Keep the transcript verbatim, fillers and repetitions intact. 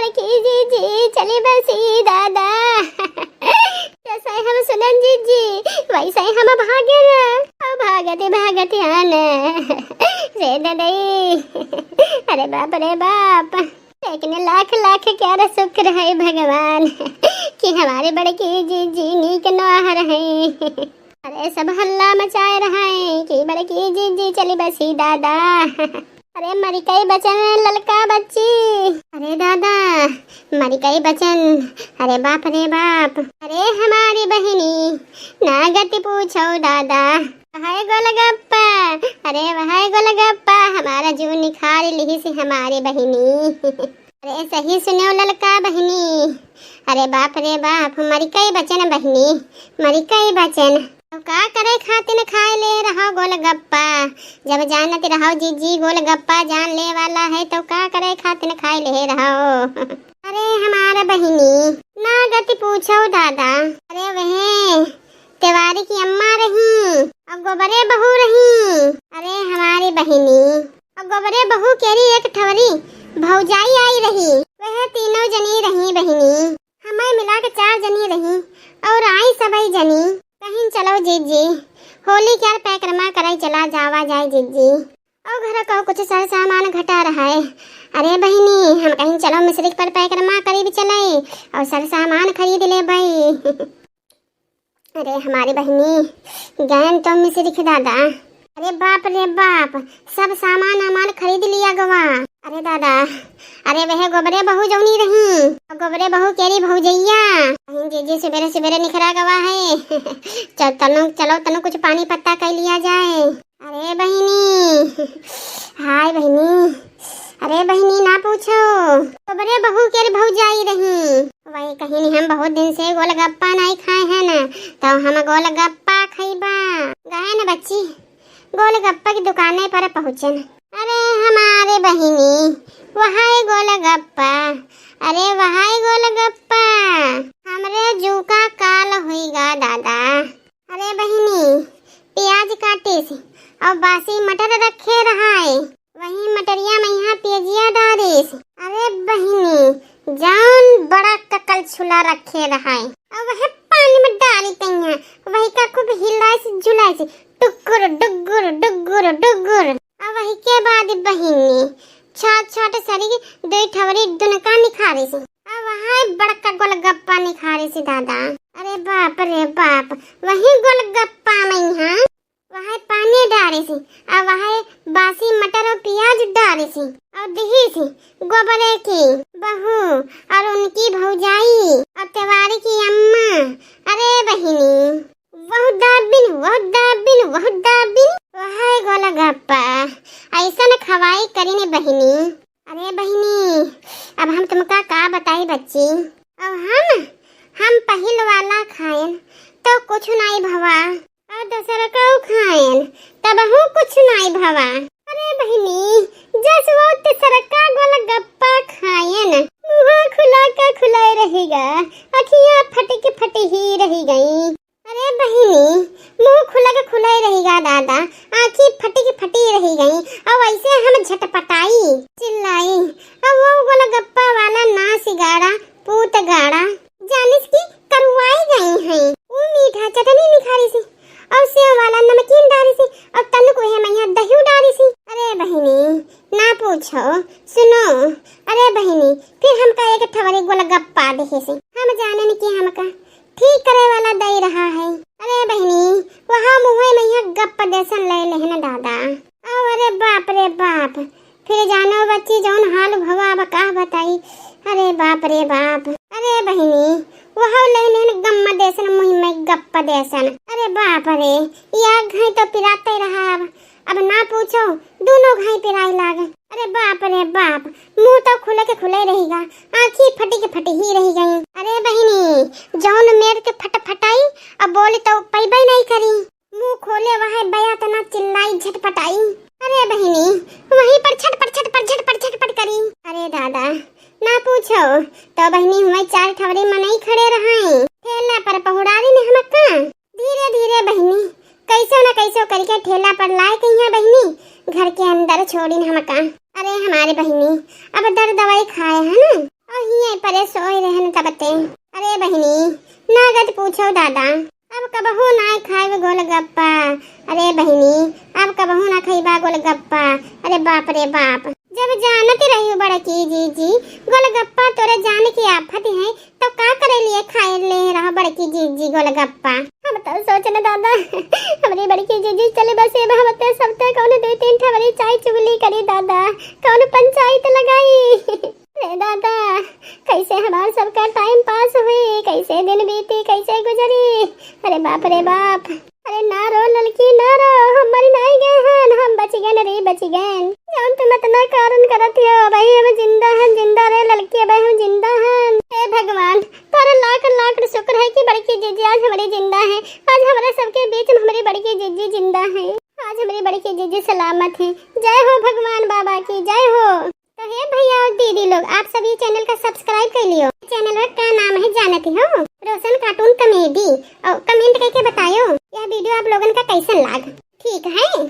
की जीजी चली बसी दादा। जैसे हम सुनन जीजी, वैसे हम भागे ना। ओ भागत भागत आन रे ददई। अरे बाप रे बाप। लेकिन लाख लाख क्यारा शुक्र है भगवान कि हमारे बड़की जीजी नीक नोहर है। अरे सब हल्ला मचाए रहा है कि बड़की जीजी चली बसी दादा। अरे मरी कई बचन ललका बच्ची। अरे दादा, मरी कई बचन। अरे बाप रे बाप। अरे हमारी बहिनी, ना गति पूछो दादा। वहै गोलगप्पा, अरे वहै गोलगप्पा, हमारा जीव निखार लिहिस हमारी बहिनी। अरे सही सुन्यो ललका बहिनी। अरे बाप रे बाप, मरी कई बचन बहिनी, मरी कई बचन। तो का करे खातिन खाए ले रहो गोलगप्पा? जब जानत रहो जीजी गोलगप्पा जान ले वाला है, तो का करे खातिन खाए ले रहो? अरे हमार बहिनी, ना गति पूछो दादा। अरे वह तेवारी की अम्मा रही और गोबरे बहू रही। अरे हमारी बहिनी, और गोबरे बहू केरी एक ठवरी भौजाई आई रही। वह तीनों जनी रही बहिनी, हमें मिला के चार जनी रही और आई सबई जनी। कहीं चलो जीजी, होली क्यार पैकरमा कराई चला जावा जाए जीजी। और घर का कुछ सर सामान घटा रहा है। अरे बहिनी, हम कहीं चलो मिश्री पर पैकरमा करीब चले और सर सामान खरीद ले भाई। अरे हमारी बहिनी, गयन तो मिश्री के दादा। अरे बाप रे बाप, सब सामान आमान खरीद लिया गवा। अरे दादा, अरे वह गोबरे बहू जौनी रही, गोबरे बहू केरी भौजैया, कहीं जीजी सुबेरे सुबेरे निखरा गवा है। चल तनु, चलो तनु कुछ पानी पत्ता कर लिया जाए। अरे बहिनी, हाय बहिनी, अरे बहिनी ना पूछो, गोबरे बहू केरी भौजाई रही। वही कहीं हम बहुत दिन से गोलगप्पा नहीं खाए हैं ना, तो हम गोलगप्पा खइबा। गए न बच्ची, गोलगप्पा की दुकाने पर पहुँचन। अरे हमारे बहिनी, वहाय गोलगप्पा, अरे वहाय गोलगप्पा, हमरे जू का काल हुईगा दादा। अरे बहिनी, प्याज काटिस और बासी मटर रखे रहाय, वही मटरिया में यहाँ प्याजिया डारिस। अरे बहिनी, जौन बड़ा ककल छुला रखे रहाय, और वह पानी में डारी तैया, वही का खूब हिलाइस झुलाइस, टुकुर डुगुर डुगुर डुगुर। और वही के बाद बहिनी, छोट छोट सरी दुई ठवरी दुनका निखारिस। अब वहाँ बड़का गोलगप्पा निखारिस दादा। अरे बाप रे बाप, वही गोलगप्पा में यहाँ वहाँ पानी डारिस, अब वहाँ बासी मटर और प्याज डारिस, और दिहिस गोबरे की बहू और उनकी भौजाई और तेवारी की अम्मा। अरे बहिनी, वहु दाबिन, वहु दाबिन, वहु दाबिन, वहै गोलगप्पा, ऐसन खवाई करिन बहिनी। अरे बहिनी, अब हम तुमका का बताई बच्ची, अब हम, हम पहिल वाला खाएन तो कुछ नाई भवा, और दूसर का खाएन तबहू कुछ नाई भवा। अरे बहिनी, जस वो तीसरका गोलगप्पा खाएन, मुँह खुला का खुला रहेगा, अखियाँ फटी की फटी ही रही गई। अरे बहिनी, मुँह खुला के खुला ही रहेगा दादा, आँखी फटी की फटी रही गई। और वैसे हम झटपटाई, चिल्लाई, और वो गोलगप्पा वाला नास गाड़ा, पूत गाड़ा, जानिस की करुआई गई हैं। ऊ मीठा चटनी निखारिस और सेव वाला नमकीन डारिस और तनुक वह मैया दही डारिस। अरे बहिनी, ना पूछो, सुनो, अरे बहिनी, फिर हमका एक ठवरी गोलगप्पा दिहिस। हम जानेन कि हमका ठीक करे वाला दई रहा है। अरे बहिनी, वहाँ मुँहे में यहाँ गप्प देसन ले लेहन दादा। और अरे बाप रे बाप, फिर जानो बच्ची जौन हाल भवा अब का बताई। अरे बाप रे बाप, अरे बहिनी, वहाँ ले लेहन गम्म देसन मुँह में गप्प देसन। अरे बाप रे, या घाई तो पिराते रहा अब। अब ना पूछो, दोनों घाई पिराई लागे। अरे बाप रे बाप, मुँह तो खुले के खुले रहिगा, आँखी फटी के फटी ही रहि गई। अरे बहिनी, जौन मेर के फटफटाई, अब बोली तो पैबे नहीं करी। मुँह खोले वहै बया तना चिल्लाई झटपटाई। अरे बहिनी, वहीं पर छटपट छटपट झटपट झटपट करी। अरे दादा, ना पूछो, तो बहिनी हुए चार ठवरी मनई खड़े रहाई। ठेला पर पहुड़ारी ने हमका धीरे धीरे बहिनी, कैसो न कैसो करिके ठेला पर लाए कहिया बहिनी, घर के अंदर छोड़िन हमका। अरे हमारे बहिनी, अब दर दवाई खाए है ना, और हिये परे सोए रहन तबते। अरे बहिनी, ना गत पूछो दादा, अब कबहू ना खाएब गोलगप्पा। अरे बहिनी, अब कबहू ना खइबा गोलगप्पा। अरे बाप रे बाप, जब जानत रही बड़की जीजी गोलगप्पा तोरे जान की आफत है, तो का करे लिए खाए ले रहो बड़की जीजी गोलगप्पा? हम तो सोचन दादा, हमरी बड़की जीजी चली बसे, अब हम तो सब तो कौन दो तीन ठवरी चाय चुगली करी दादा, कौन पंचायत लगाई। रे दादा, कैसे हमार सबका टाइम पास हुई, कैसे दिन बीती, कैसे गुजरी। अरे बाप रे बाप। अरे ना रो ललकी ना रो, हम मरी नाई गए हन, हम बच गए रे, बच गए। जौन तुम इतना कारण करत हो, भाई हम जिंदा हन, जिंदा रे ललकी, भाई हम जिंदा हन। हे भगवान, तोरे लाख लाख शुक्र है कि बड़की जीजी आज हमरी जिंदा है, आज हमारे सबके बीच में हमरी बड़की जीजी जिंदा है, आज हमरी बड़की जीजी सलामत है। जय हो भगवान बाबा की, जय हो। तो हे भैया और दीदी लोग, आप सभी चैनल का सब्सक्राइब कर लियो। चैनल का नाम है जानती हो, रोशन कार्टून कॉमेडी। और कमेंट करके बतायो यह वीडियो आप लोगन का कैसन लाग। ठीक है,